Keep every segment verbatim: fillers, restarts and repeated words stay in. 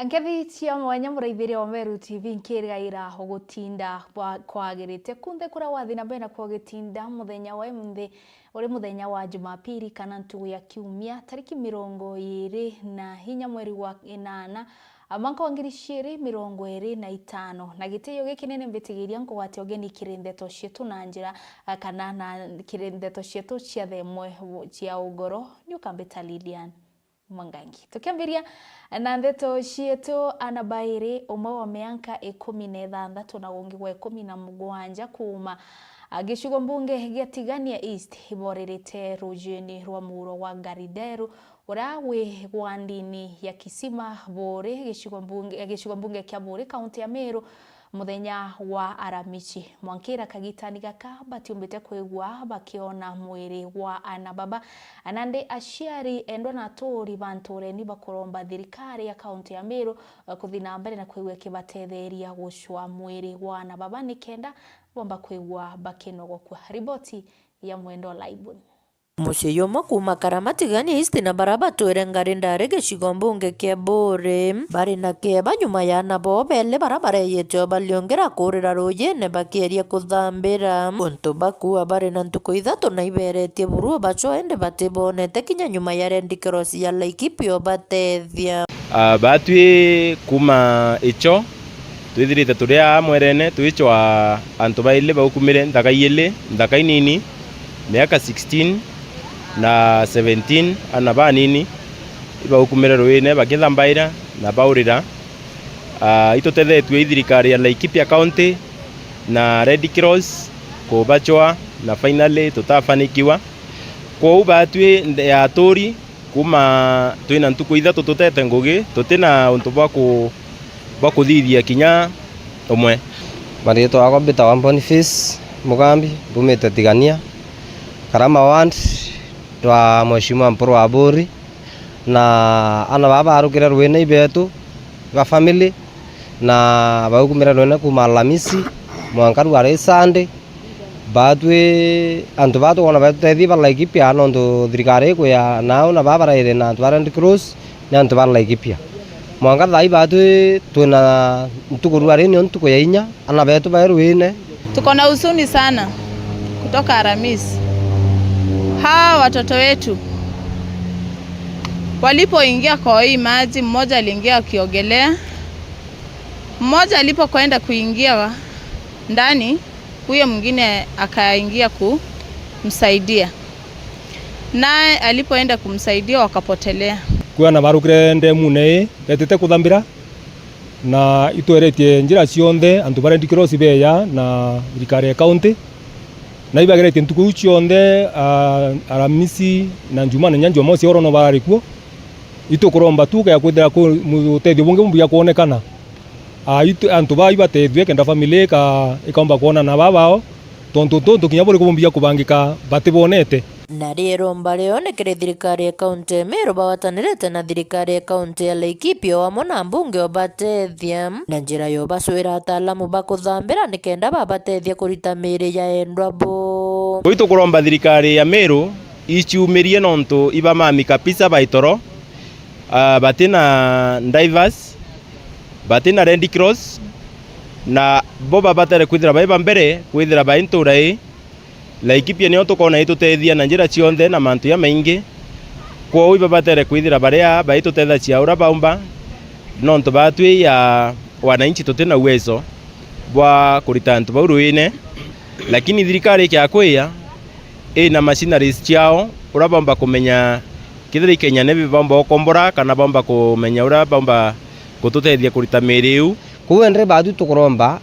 Nkethi cia mwanya, muraithiria wa Meru T V, nkirigaira ugutinda bwa-, kwagirite kunthe kuria wathi na mbere na kugitinda muthenya wa imunthi, uri muthenya wa Jumapili kana ntugu ya kiumia, tariki mirongo iiri na inya mweri wa inana, a, mwanka wa ngiri ciiri mirongo iiri na itano. Na gitiio gikinene mbitigiria nkugwate ugeni kiri ndeto cietu na njira, a, kana na kiri ndeto cietu cia themwe cia ugoro, ni ukambita Lilian Mwangangi. Tukiambiria na ndeto cietu, ana bairi, umwe wa mianka ikumi na ithanthatu na ungi wa ikumi na mugwanja kuuma, a, gicigo mbunge gia Tigania East, iboririte rujini rwa muuro wa Ngarideru, uria wi gwa ndini ya Kisima Buuri, gicigo mbunge, gicigo mbunge kia Buuri, kaunti ya Meru, muthenya wa Aramisi. Mwankira kagitani gaka batiumbite kwigua bakiona mwiri wa ana baba. Nandi aciari, endwa na aturi ba ntureni bakuromba thirikari ya kaunti ya Meru, eh, kuthi na mbere na kwigua ikibatetheria gucwa mwiri wa ana baba nikenda bomba kwigua bakinogokua. Riboti ya Mwendo Laibuni. Mucii umwe kuuma Karama Tigania East na baria batwire Ngari Ndari gicigo mbunge kia Buuri bari na kieba nyuma ya ana bao beli baria bareyite o bariungira kuurira ruujine bakieria kuthambira. Untu bakua bari na ntuku ithatu na iberetie buru o bacoa indi batibonete kinya nyuma ya Red Cross ya Laikipia o batethia. Ah, batwi kuuma ico twithirite turi aa mwerene, twicwa antu baili baukumire nthaka iili, nthaka inini, miaka sixteen na seventeen, ana banini, ibaukumire ruine bakithambaira na baurira. Ah, itutethetue i thirikari ya Laikipia County na Red Cross kubacwa, na finally tutafanikiwa. Kwou batwi nde ya aturi, kuuma twina ntuku ithatu tutete ngugi, tuti na untu bwa ku-, bwa kuthithia kinya umwe. Mariitwa yakwa mbitagwa Boniface Mugambi, mbumite Tigania, Karama Ward, rwa Mheshimiwa Mpuru wa Buuri, na ana baba barukire ruine ibetu ba family, na baukumire ruine kuuma Alamisi mwanka rwari Sunday. Batwi antu baa tukwona batutethia ba Laikipia, nontu thirikari ikwia nau na baa baraire na antu ba Red Cross ni antu ba Laikipia. Mwanka thaa ii batwi twina ntuku rwari nio ntuku ya inya, ana betu bai ruine. Tuko na huzuni sana kutoka Aramisi. Hawa watoto wetu walipoingia kwa hii maji, mmoja aliingia akiogelea, mmoja alipokwenda kuingia ndani, huyo mwingine akaingia kumsaidia. Naye alipoenda kumsaidia, wakapotelea. Kwi ana barukire ndemune ii, betite kuthambira, na itweretie njira cionthe antu ba Red Cross beeja na thirikari ya county, na ibageretie ntuku iu cionthe, a, Aramisi na Njuma na inya Jumamosi oro no barari kuo. Itukuromba tu kaya kwithira ku-, mu-, utethio bungi bumbuya kwonekana. A, itu-, antu baa ibatethue kenda family ika-, ikaumba kwonana na baa bao, tontu untu untu kinya buriku bumbuya kubangika batibonete. Na riromba riao ni kiri thirikari ya kaunti ya Meru bagwatanirite na thirikari ya kaunti ya Laikipia o amwe na mbunge obatethia na njira ya ubacwira ataalamu ba kuthambira nikenda babatethia kurita miiri ya endwa bo. Kwi tukuromba thirikari ya Meru iciumirie nontu iba mami kabisa ba itoro, ah, bati na divers, bati na Red Cross, na bo babatere kwithira bai ba mbere kwithira bai ntura ii. Laikipia nio tukoona itutethia na njira cionthe na mantu jamaingi. Kwou ibabatere kwithira bari aa baitutethagia uria baumba, nontu batwi ja wananchi tuti na uwezo bwa kurita antu bau ruine, lakini thirikari ikiakwia ina machineries ciao uria baumba kumenya kethira i Kenya Navy baumba ukombora kana baumba kumenya uria baumba gututethia kurita miiri iu. Kwou indi batwi tukuromba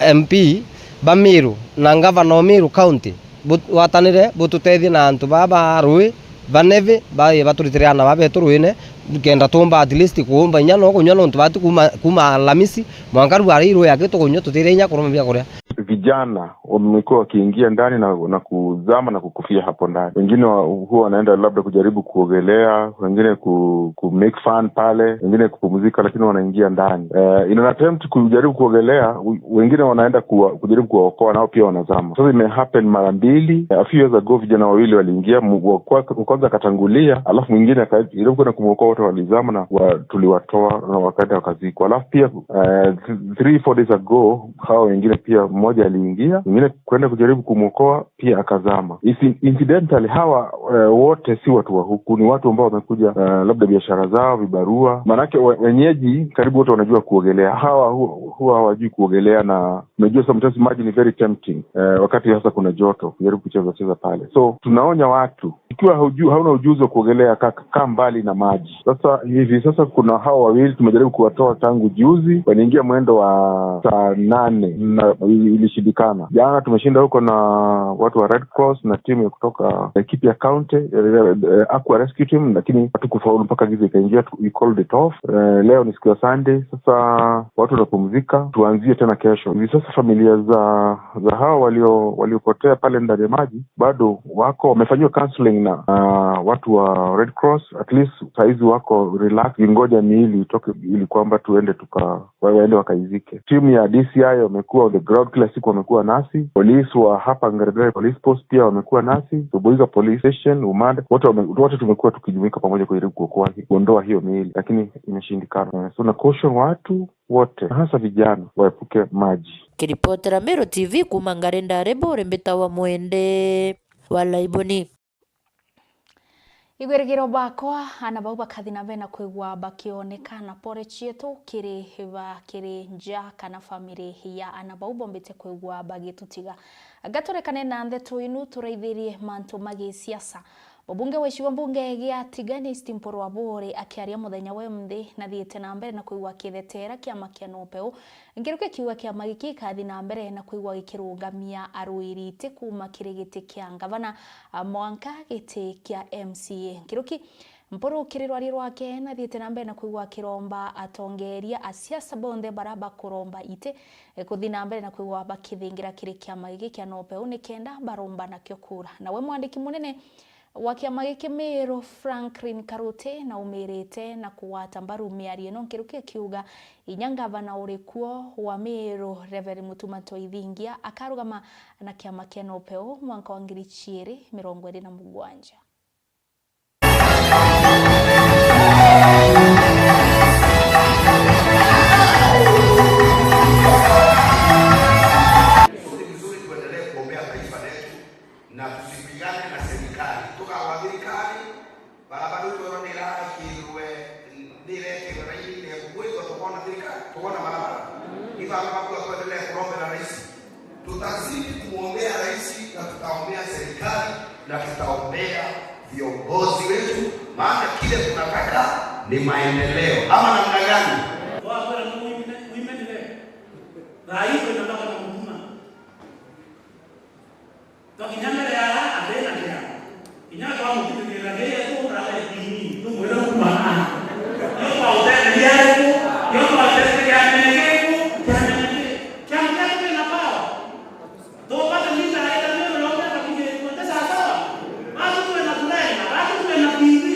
M P ba Meru na ngavana o Meru County, bu-, bwatanire bututethie na antu baa ba rui, ba Navy, ba-, baturitire ana baa betu ruine, kenda tuumba at least kuumba inya no kunyua, nontu batu kuuma, kuuma Alamisi mwanka rwari rui aki tukunyua, tutire inya kuruma bia kuria. jana wamekuwa wakiingia ndani na, na kuzama na kukufia hapo ndani. Wengine wa, huwa wanaenda labda kujaribu kuogelea, wengine ku, ku make fun pale, wengine kupumzika, lakini wanaingia ndani. Eh, in an attempt kujaribu kuogelea, w-, wengine wanaenda kuwa, kujaribu kuwaokoa, nao pia wanazama. Sasa imehappen mara mbili. A few years ago, vijana wawili waliingia, mu-, wa kwa-, wa kwanza akatangulia, alafu mwingine aka-, jaribu kwenda kumwokoa, wote walizama na wa-, tuliwatoa na wakaenda wakazikwa. Alafu pia, eh, th-, three, four days ago, hawa wengine pia, mmoja aliingia, mwingine kwenda kujaribu kumwokoa, pia akazama. Isi-, incidentally, hawa, eh, wote si watu wa huku, ni watu ambao wamekuja, eh, labda biashara zao, vibarua. Maanake we-, wenyeji karibu wote wanajua kuogelea. Hawa hu-, huwa hawajui kuogelea, na unajua sometimes maji ni very tempting, eh, wakati hasa kuna joto, kujaribu kucheza cheza pale. So, tunaonya watu, ikiwa hauju-, hauna ujuzi wa kuogelea, ka-, kaa mbali na maji. Sasa, hivi sasa kuna hawa wawili tumejaribu kuwatoa tangu juzi, waliingia mwendo wa saa nane na ili-, ilishindikana. Jana tumeshinda huko na watu wa Red Cross na timu ya kutoka Laikipia County, eh, eh, Aqua Rescue Team, lakini hatukufaulu mpaka giza ikaingia, tu-, we called it off. Eh, leo ni siku ya Sunday, sasa watu wanapumzika, tuanzie tena kesho. Hivi sasa familia za, za hawa walio-, waliopotea pale ndani ya maji bado wako, wamefanyiwa counseling na, ah, watu wa Red Cross. At least saizi wako relax, ingoja miili itoke ili kwamba tuende tuka-, wa-, waende wakaizike. Timu ya D C I wamekuwa on the ground, kila siku wamekuwa nasi. Polisi wa hapa Ngeregere Police Post pia wamekuwa nasi. Ruboiga Police Station, Umande, wote wame-, wote tumekuwa tukijumuika pamoja kujaribu kuokoa hi-, kuondoa hiyo miili, lakini imeshindikana. Eh, so na caution watu wote, hasa vijana, waepuke maji. Kiripotera Meru T V kuuma Ngarenda Rebo, Rembeta wa Mwende wa Laiboni. Igwirigiro bakwa, ana bau bakathi na mbere na kwigua bakioneka, na pole cietu kiri bakiri nja kana family ya ana bau bombite kwigua bagitutiga. Gaturekane na ndeto inu, turaithirie mantu ma gisiasa. Mubunge wa gicigo mbunge gia Tigania East Mpuru Aburi akiaria muthenya wa umunthi nathiite na mbere na kwigua akithetera kiama kia NOPEU, nkiruki akiuga kiama giki gikathi na mbere na kwigua gikirungamia arwiri iti kuuma kiri giti kia ngavana, a, mwanka giti kia M C A. Nkiruki Mpuru kiri rwaria rwake nathiite na mbere na kwigua akiromba atongeria a siasa bonthe baria bakuromba iti, e, kuthi na mbere na kwigua bakithingira kiri kiama giki kia NOPEU nikenda baromba nakio kura. Nawe mwandiki munene wa kiama giki Meru Franklin Karuti naumirite na kugwata mbaru miario ino, nkiruki akiuga inya ngavana uri kuo wa Meru Reverend Mutuma Ntoithingia akarugama na kiama kia NOPEU mwanka wa ngiri ciiri mirongo iri na mugwanja. Sote vizuri, tuendelee kuombea taifa letu na tusipigane na serikali. Tukagwa thirikari, barabara iu twona nirakirwe, nirekirwe raini, ni kuigwa tukona thirikari, tukona barabara. Ni baba bakua tuendelee kurombera rais. Tutazidi kumwombea rais na tutaombea serikali na tutaombea viongozi wetu, maana kile tunataka ni maendeleo. Ama namna gani? Wakwira no women, women rep. Thaa hii twina baba na Mutuma. Twakinya mbere ya athina kia. Kinya twamukithiria thii yetu urare kini, tumwire kuma na. Yo kwa utetheria ariku, yo kwa utetheria kiama giki, kiama giki. Kiama giki kina power. Tupate mita ya ita mimi na utetheria kini, tuende sawa sawa. Basi tuwe na turenga, basi tuwe na T V,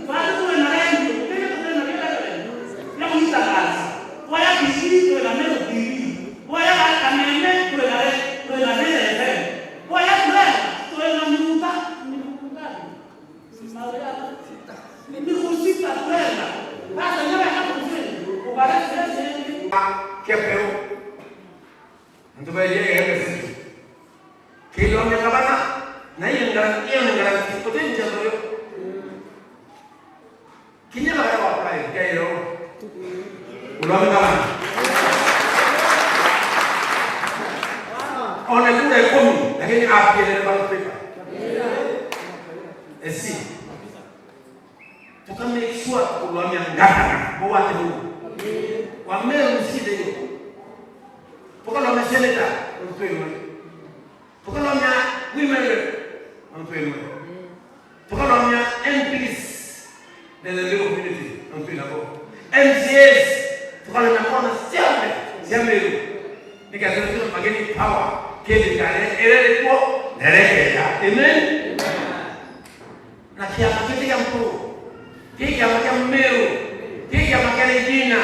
basi tuwe na radio, tuwe na radio. Ya kuita kazi. Kwa ya T V, tuwe na Meru T V. Kwa ya Kameme, tuwe na re-, tuwe na Meru F M. Kwa ya turenga, tuwe na minuta, minuta. Ni siku sita turenga. Sasa nyama ya kusini, ubale sisi. Kepeo. Ntuberie gere situ. Kilonge kabana, na iyo ngara-, iyo ni ngara-, utinjia moyo. Kinya baria wa apply, nkairo. Ulome kabana. One kura ikumi, lakini apielele ballot paper. Esi. Tuka make sure tukurwamia ngavana, mugwate huu. Wa Meru mshinde hiyo. Tukarwamia senator, mtu ĩmwe. Tukarwamia women rep, mtu ĩmwe. Tukarwamia M Ps, the Meru community, mtu ĩnabo. M C As, tukarwamia kona ciothe cia Meru. Nikethira twina bargaining power, Na kiama giki kia Mpuru, ki kiama kia Meru, ki kiama kia Regina,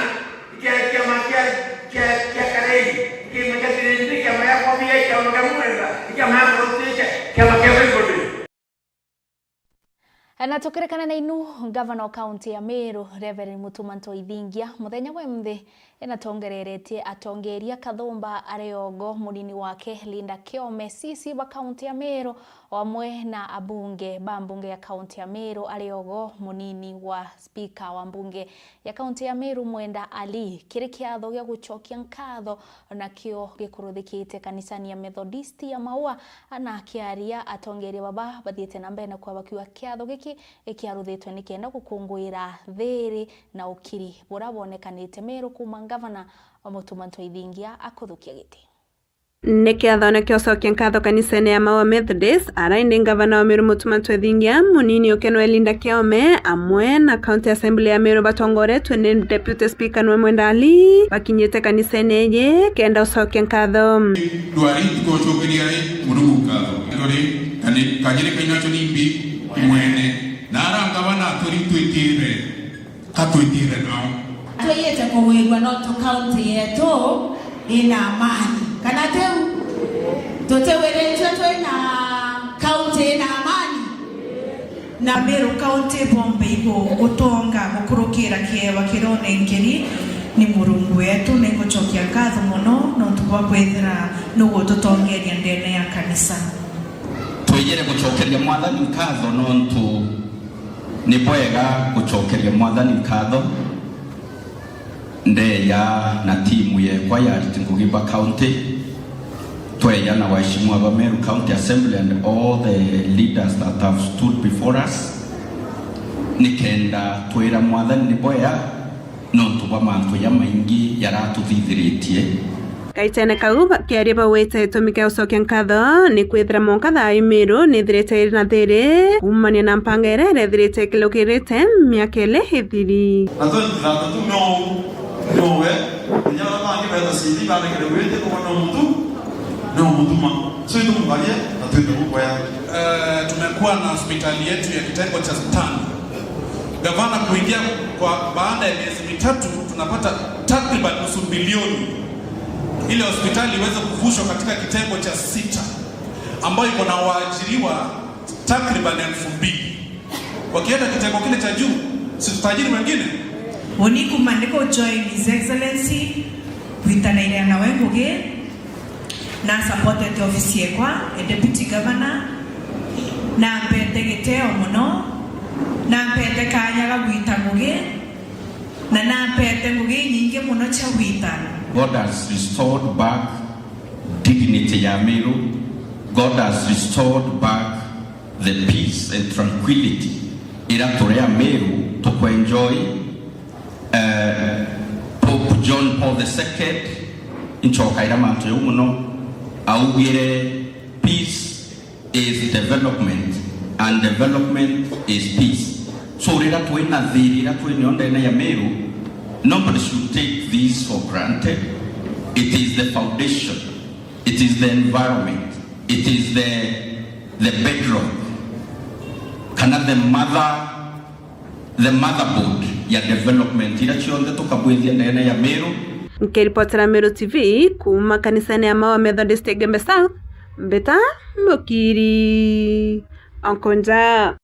kia, kiama kia, kia, kia Karei, ki kiama kia Tirindi, kiama gia Kobia, kiama kia Mwenda, kiama gia Muroti, kiama kia Everybody. Na tukirikana na inu, ngavana wa kaunti ya Meru, Reverend Mutuma Ntoithingia, muthenya wa imuthi, natongereretie atongeria Kathumba Ariogo, munini wake Linda Kiome, C C ba kaunti ya Meru, o amwe na abunge ba mbunge ya kaunti ya Meru, Ariogo, munini wa spika wa mbunge ya kaunti ya Meru, Mwenda Ali, kiri kiatho gia gucokia nkatho nakio gikuruthikite kanisani ya Methodist ya Maua. Ana akiaria, atongeria baba bathiite na mbere na kwaba kiuga kiatho giki ikiaruthitwe nikenda gukunguira thiri na ukiri bura bwonekanite Meru kuuma ngavana Mutuma Ntoithingia akuthukia giti. Ni kiathone kia ucokia nkatho kanisene ya Maua Methodist, ara indi ngavana wa Meru Mutuma Ntoithingia, munini uke nwe Linda Kiome, amwe na County Assembly ya Meru batongoretwe ni Deputy Speaker nwe Mwenda Ali, bakinyite kanisene iji kenda ucokia nkatho. Ndwari tukocokeria ri Murungu nkatho. Turi kani kanyiri kainacho nimbi mwene. Na ara ngavana turi twitire Ka twitire nao. Twiyite kugwirua nontu kaunti yetu ina amani. Kana tiu? Tutiwiritue twina kaunti ina amani? Na Meru County bombe igu gutonga gukurukira kiewa kiria unenkeri ni Murungu wetu. Ningucokia nkatho mono nontu bwa kwithira nugututongeria ndene ya kanisa. Twiyire gucokeria Mwathani nkatho nontu ni bwega gucokeria Mwathani nkatho. Ndeya na timu yekwa ya ariti ngugi ba county, tweya na waheshimiwa ba Meru County Assembly and all the leaders that have stood before us, nikenda twira Mwathani ni bwega nontu bwa mantu jamaingi jaratuthithiritie. Gaitene kau, bakiaria baugite gitumi kia gucokia nkatho ni kwithira mwanka thaa ii Meru nithirite iri na thiri kuumania na mpanga iria irethirite ikilukirite miaka ili ithiri. Na twenty thirty-two no u, no we, kinya baria bangi beeta C V banekere gwiti, no muntu, no mutuma. So, itumbarie na twende gukwea. Eh, tumekuwa na hospitali yetu ya kitengo cha tano. Gavana kuingia kwa baada ya miezi mitatu, tunapata takriban nusu bilioni ile hospitali iweze kuvushwa katika kitengo cha sita, ambayo iko na waajiriwa takriban elfu mbili. Wakienda kitengo kile cha juu, si tutajiri wengine? Uni kuma ndikujoin His Excellency, gwitanaira nawe ngugi, na supportete ofisi yekwa e Deputy Governor, na mpete giteo mono, na mpete kanya ga gwita ngugi, na nampete ngugi inyingi mono cia gwita. God has restored back dignity ya Meru. God has restored back the peace and tranquility ira turi Ameru tukwenjoy. Eh, Pope John Paul the Second, inchokaira mantu jau mono, augire, "Peace is development, and development is peace." So, rira twina thiri, rira twinio ndene ya Meru, nobody should take this for granted. It is the foundation, it is the environment, it is the, the bedrock, kana the mother, the motherboard ya development ira cionthe tukabwithia ndene ya Meru. Nkiripotera Meru T V kuuma kanisene ya Maua Methodist Igembe South, mbita Mukiri Onkonja.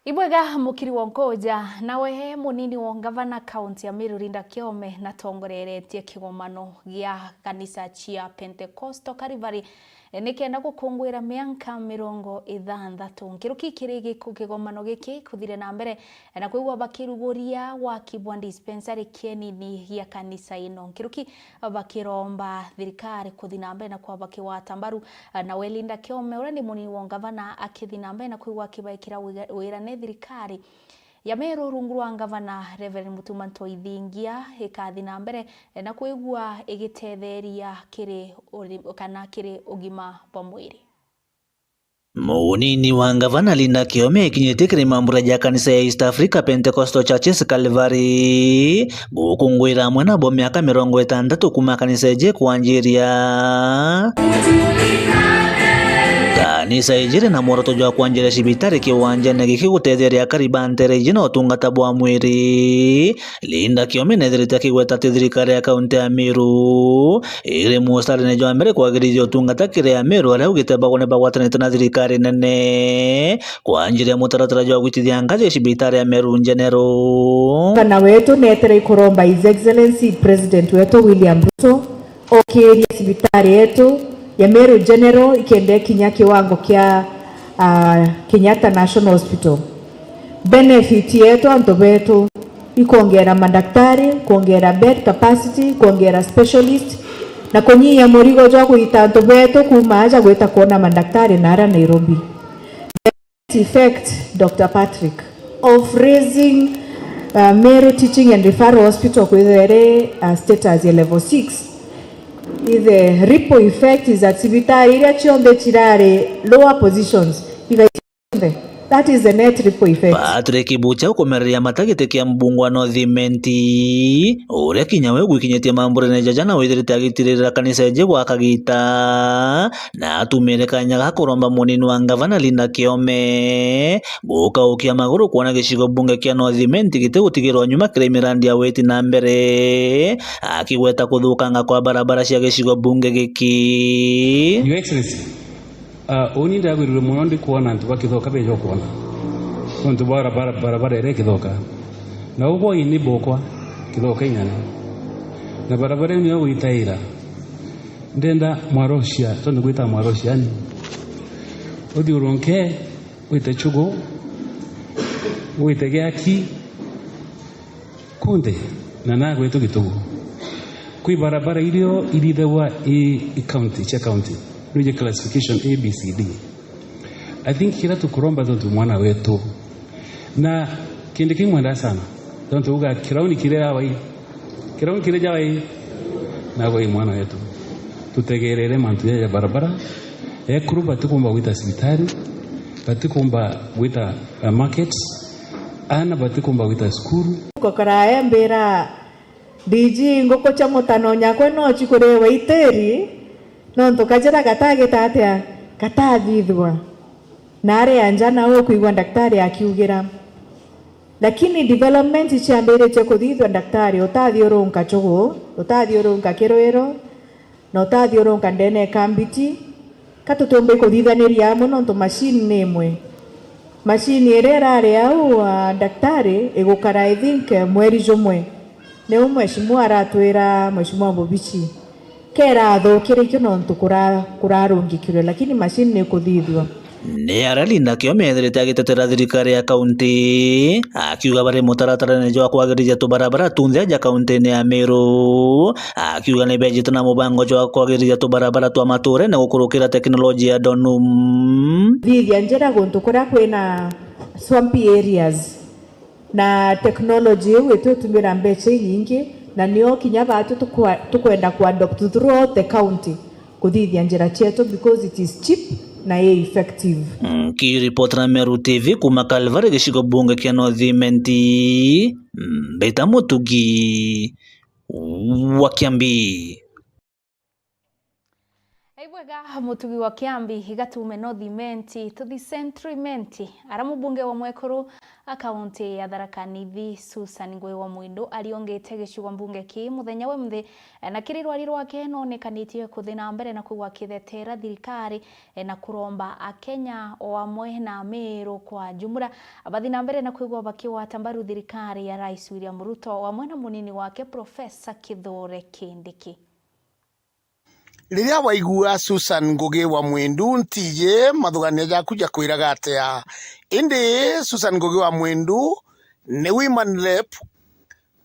Ibwega Mukiri wa Onkonja, nawe munini wa ngavana kaunti ya Meru Linda Kiome natongoreretie kigomano gia kanisa cia Pentecostal Calvary nikenda gukunguira mianka mirongo ithanthatu. Nkiruki kiri giku-, kigomano giki kuthire na mbere na kwigua bakiruguria waki bwa dispensary kienini gia kanisa ino. Nkiruki bakiromba thirikari kuthi na mbere na kwaba kigwata mbaru, na we Linda Kiome, uria ni munini wa ngavana, akithi na mbere na kwigua akibaikira wiga-, wira ni thirikari ya Meru rungu rwa ngavana Reverend Mutuma Ntoithingia ikathi na mbere na kwigua igitetheria kiri uri-, kana kiri ugima bwa mwiri. Munini wa ngavana Linda Kiome ikinyite kiri mambura ja kanisa ya East Africa Pentecostal Churches Calvary gukunguira amwe nabo miaka mirongo itantatu kuma kanisa iji kwanjiria. Kanisa ijiri na mworoto jwa kwanjiria cibitari kiwanjene giki gutetheria akari ba nteere iji na utungata bwa mwiri. Linda Kiome neethirite akigweta ati thirikari ya kaunti ya Meru iri mustarine jwa mbere kwagirithia utungata kiri Ameru aria augite bagwe ni bagwatanite na thirikari nene kwanjiria mutaratara jwa gwitithia ngaji cibitari ya Meru General. Kana wetu neetere ikuromba His Excellency President wetu William Ruto okiirie cibitari yetu ya Meru General ikenda ikinya kiwango kia, ah, Kenyatta National Hospital. Benefit yetu antu betu ikwongera madaktari, kwongera bed capacity, kwongera specialist, na kunyihia murigo jwa kuita antu betu kuuma aja gwita kwona madaktari naara Nairobi. Effect, Doctor Patrick, of raising, uh, Meru Teaching and Referral Hospital kwithira iri, uh, status ya level six. The ripple effect is that cibitari iria cionthe cirari lower positions, iga cionthe. That is the net ripple effect. Patrick Bucha ukumereria mata giti kia mbunge wa North Imenti, uria kinya we gwikinyitie mamburene jaja na withirite agitirira kanisa iji gwa kagita, na atumire kanya ga kuromba munini wa ngavana Linda Kiome gukaukia maguru kwona gicigo bunge kia North Imenti gitigutigirwa nyuma kiri mirandi ya witi na mbere, akigweta kuthukanga kwa barabara cia gicigo bunge giki. Your Excellency, ah, uni ndagwirirwe mono ndikwona antu ba Kithoka beja kwona nontu bwa bara-, bara-, barabara iria Kithoka. Na ugwo ini bokwa Kithoka ing'ana. Na barabara iu niyo gwitaira. Ndenda Mwarocia, tondu gwita Mwarocia ni. Uthiurunke, wite Chugu, wite Giaki, kunthe, na nagwetu Gitugu. Kwi barabara irio irithagwa i, i county, cia county. Nuje classification A, B, C, D. I think kira tukuromba tontu mwana wetu. Na kindu kimwe ndasana, tontu uga kirauni kire awai. Kirauni kire jawai. Na wai mwana wetu. Tutegerere mantu ya, ya barabara. Ekuru batikumba gwita cibitari. Batikumba gwita, uh, markets. Ana batikumba gwita cukuru. Gukara embira, D G, nguku cia mutano nyakwa no cikurewa itiri, nontu kajira gatagita atia, gatathithwa. Na ari anja na ukwigua daktari akiugira. Lakini development iciambiritie kuthithwa daktari, utathiurunka Chugu, utathiurunka Kirwiro, na utathiurunka ndene ya Kambiti, ka tutiumba ikuthithaniria amwe nontu machine ni imwe. Machine iria irari au, a, daktari igukara, I think, mweri jumwe. Niu mheshimiwa aratwira, Mheshimiwa Mubichi, kerathukire ikio nontu kura-, kurarungikirwe, lakini machine ni ikuthithua. Ni aria Linda Kiome ethirite agitetera thirikari ya kaunti, akiuga bari mutaratarene jwa kwagirithia tubarabara tunthe aja kauntine ya Meru, akiuga ni bejite na mubango jwa kwagirithia tubarabara twa maturene gukurukira teknoloji ya Donum. Thithia njira guntu kuria kwina swampy areas. Na technology iu itwitumira mbeca inyingi, na nio kinya baatu tukwa-, tukwenda ku adopt throughout the county kuthithia njira cietu because it is cheap na i effective. Nkiripotera Meru T V kuma Calvary, gicigo bunge kia North Imenti, Mbita Mutugi wa Kiambi. Ibwega, Mutugi wa Kiambi, igatume North Imenti, tuthi Central Imenti, ara mubunge wa mwekuru a kaunti ya Tharaka Nithi, Susan Ngugi wa Mwindu, ariongete gicigo mbunge ki muthenya wa munthi, na kiri rwari rwake nonekanitie kuthi na mbere na kwigua akithetera thirikari, na kuromba Akenya o amwe na Ameru kwa jumla bathi na mbere na kwigua bakigwata mbaru thirikari ya Rais William Ruto o amwe na munini wake Professor Kithure Kindiki. Riria waigua Susan Ngugi wa Mwindu, ntiji mathugania jaku jakwiraga atia? Indi Susan Ngugi wa Mwindu ni women rep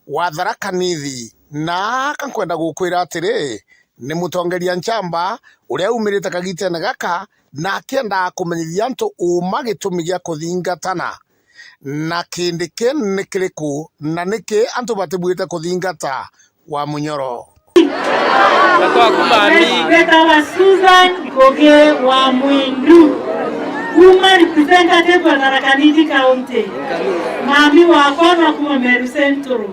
wa Tharaka Nithi, na kankwenda gukwira atiri, ni mutongeria nchamba uria umirite kagitene gaka, na akienda kumenyithia antu uuma gitumi gia kuthingatana na kindi ki ni kiriku, na niki antu batibuite kuthingata wa munyoro. Mbetawa Susan Ngugi wa Mwindu, kuma representative wa Tharaka Nithi County. Mami wakwa no kuma Meru Central.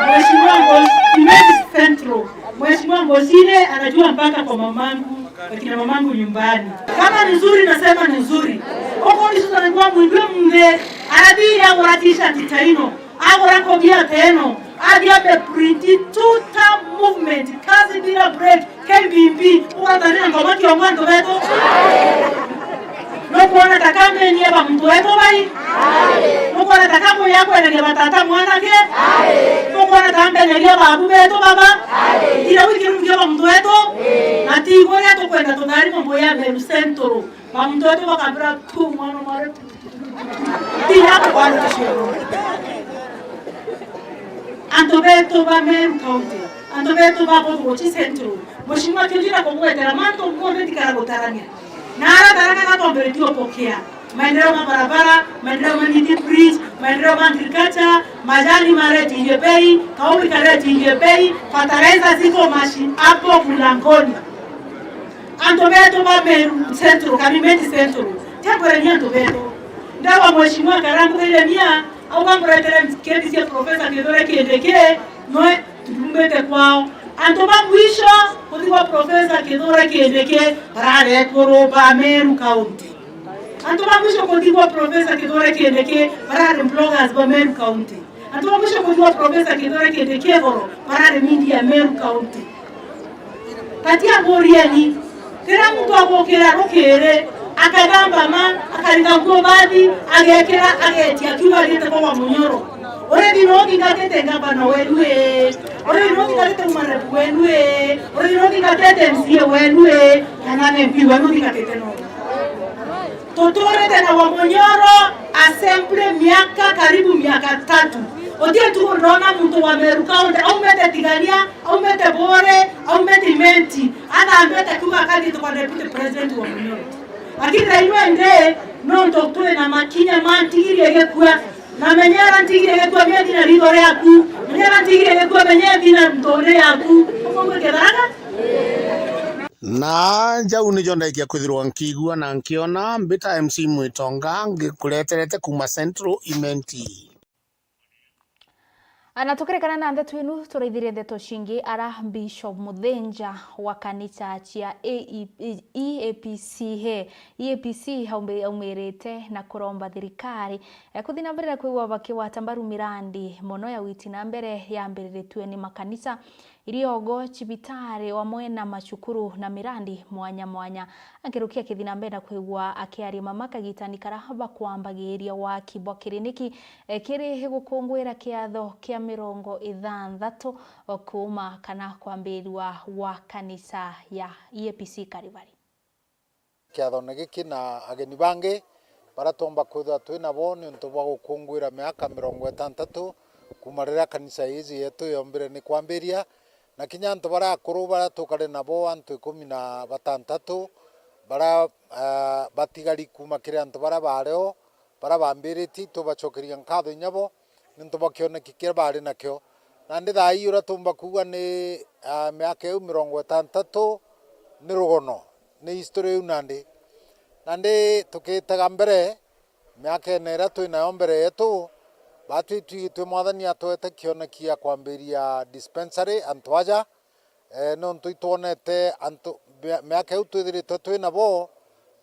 Mheshimiwa Ngoc-, Meru Central. Mheshimiwa Ngocine anajua mpaka kwa mamangu. Wakina mamangu nyumbani. Kama ni nzuri, nasema ni nzuri. Uko ni sasa kwa mwindwe mnde, arathi agura t-shirt taino, agura kobia teno, athi abe print two term movement, kazi bila break, K B B, ugathanira ngoma kiongo antu betu. Nukwona ta kampeni ya ba muntu wetu bai? Nukwona ta kampeni ya kwenderia batata mwanake? Nukwona ta kampeni ya babu betu baba? Ira wiki rungi ba muntu wetu? Na ti igwe ria tukwenda tutharima mbuya Meru Central. Ba muntu wetu bakabira tu mwana mware. Ti hapo kwa ndio. Antu betu ba Meru County, antu betu ba Bogochi Central, Mheshimiwa Kionjira kugwetera mantu monthe ndikara gutarania. Na ara Tharaka gatombere dio pokea. Maendeleo ma barabara, maendeleo ma Nithi Bridge, maendeleo ma agriculture, majani maretirie bei, kauri karetirie bei, fertilizer ziko mashi hapo mlangoni. Antu betu ba Meru Central, Karimeti Central, tiakorania antu betu. Ndawa Mheshimiwa Karambu Jeremia, au bamburetere kedi cia Professor Kithure Kindiki, noe tumbite kwao. Antu ba mwisho kuthigwa Professor Kithure Kindiki barari ekuru ba Meru County. Antu ba mwisho kuthigwa Professor Kithure Kindiki barari bloggers ba Meru County. Antu ba mwisho kuthigwa Professor Kithure Kindiki igoro barari media Meru County. Kati amburieni, rira muntu agukira rukiri, akagamba ma, akaringa nguo bathi, agekira, agetia akiuga athiite kwa Wamunyoro. Uri thina uthingatite ngavana wenu ii? Uri thina uthingatite umarebu wenu ii? Uri thina uthingatite M C A wenu ii? Kana M P wenu uthingatite no? Tuturite na Wamunyoro assembly miaka karibu miaka tatu. Uti ntuku ndona muntu wa Meru County aumite Tigania, aumite Buuri, aumite Imenti, athambite akiuga akathiite kwa deputy president wa Munyoro. Lakini thaino indi nontu twi na makinya ma ntigirie gikua, na menyera ntigirie gikua miathi na ritho riaku, menyera ntigirie gikua, menyera thina ntuuri yaku. Uguo ngwiketharaga? Na jau nijo ndaikia kwithirwa nkiigua na nkiona, mbita M C Mwitonga, ngikureterete kuuma Central Imenti. Ana tukirikana na ndeto inu, turaithirie ndeto cingi. Ara Bishop Muthinja wa kanisa cia E A P C, he, E A P C aumbi-, aumirite na kuromba thirikari, eh, kuthi na mbere na kwigua bakigwata mbaru mirandi mono ya witi na mbere yambiriritue ni makanisa, iriogo, cibitari, wamwe na macukuru na mirandi mwanya mwanya. Akirukia kithi na mbere na kwigua akiaria mama kagitani kara bakwambagiria waki bwa kiriniki, eh, kiri gukungwira kiatho kia mirongo ithanthatu kuuma kana kwambirirwa gwa kanisa ya E A P C Karivari. Kiathone giki na ageni bangi baria twomba kwithirwa twi nabo niuntu bwa gukungwira miaka mirongo itantatu kuuma riria kanisa iji yetu yombire ni kwambiria, na kinya antu baria akuru baria tukari nabo, antu ikumi na batantatu baria, ah, batigari kuuma kiri antu baria baari o, baria bambiritie, itubacokeria nkatho inya bo, niuntu bwa kioneki kiria baari nakio. Nandi thaa ii uria tuumba kuuga ni, ah, miaka iu mirongo itantatu ni rugono, ni history iu nandi. Nandi tukitega mbere, miakene iria twi nayo mbere yetu, baatwi itwigitue Mwathani atwete kioneki gia kwambiria dispensary antu aja, eh, nontu itwonete antu, mia-, miaka iu twithiritwe twi nabo,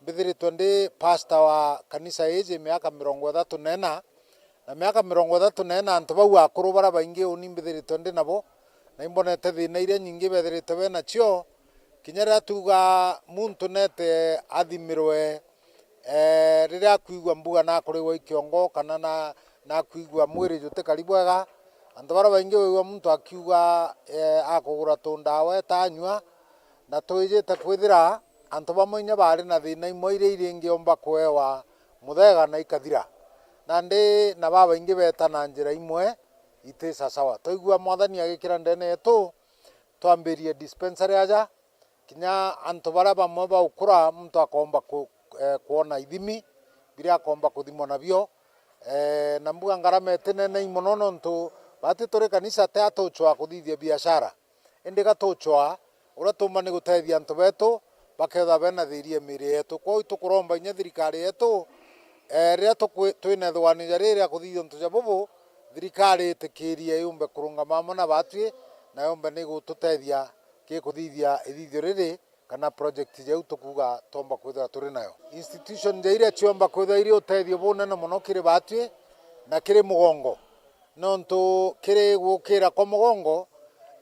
mbithiritwe ndi pastor wa kanisa iji miaka mirongo ithatu na ina, na miaka mirongo ithatu na ina antu bau akuru baria baingi uni mbithiritwe ndi nabo, na imbonete thina iria nyingi bethiritwe be nacio, kinya riria tuuga muntu nete athimirwe, eh, riria akwigua mbuga nakurigwa i kiongo kana na, nakwigua mwiri jutikari bwega, antu baria baingi wigua muntu akiuga, eh, akugura tundawa eta anyua, na twijite kwithira antu bamwe inya baari na thina imwe iria iringiomba kuewa muthega na ikathira. Nandi na babaingi beeta na njira imwe iti sasawa. Twaigua Mwathani agikira ndene yetu, twambirie dispensary aja, kinya antu baria bamwe baukura, muntu akomba ku-, eh, kwona ithimi biria akomba kuthimwa nabio. Eh, na mbuga ngarama itinenei mono, nontu baatwi turi kanisa ti atucwaa kuthithia biashara, indi gatucwaa uria tuumba ni gutethia antu betu bakethirwa bena thiiri ya miiri yetu. Kwou itukuromba inya thirikari yetu, eh, riria tukwi-, twina ithugania ja riri ria kuthithia untu ja bubu, thirikari itikirie yumbe kurungama amwe na baatwi, na yumbe ni gututethia kiri kuthithia ithithio riri kana project jau tukuuga twomba kwithirwa turi nayo. Institution ja iria ciomba kwithirwa iri utethio bunene mono kiri baatwi na kiri mugongo, nontu kiri gukira kwa mugongo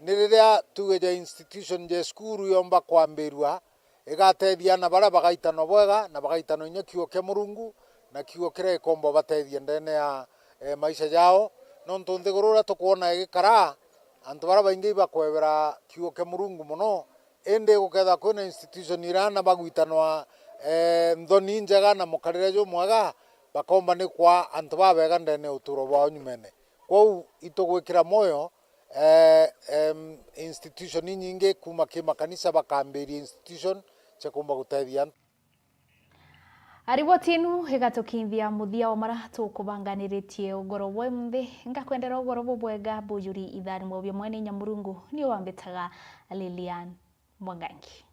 ni riria tuge ja institution ja cukuru yomba kwambirua, igatethia ana baria bagaitanwa bwega na bagaitanwa inya kiugo kia Murungu, na kiugo kiria gikomba ubatethia ndene ya, eh, maisha jao. Nontu nthiguru uria tukwona igikara, antu baria baingi ibakwebera kiugo kia Murungu mono, indi gukethirwa kwina institution iria ana bagwitanwa, eh, nthoni injega na mukarire jumwega, bakomba ni kwa antu babega ndene ya uturo bwao nyumene. Kwou itugwikira mwoyo, eh, em, institution inyingi kuuma ki makanisa bakambiria institution cia kuumba gutethia antu. A, riboti inu igatukinthia muthia wa mara tukubanganiritie ugoro bwa imunthi. Ngakwendera ugoro bubwega bujuri itharimo bia mwene inya Murungu. Ni wambitaga Lilian Mwangangi.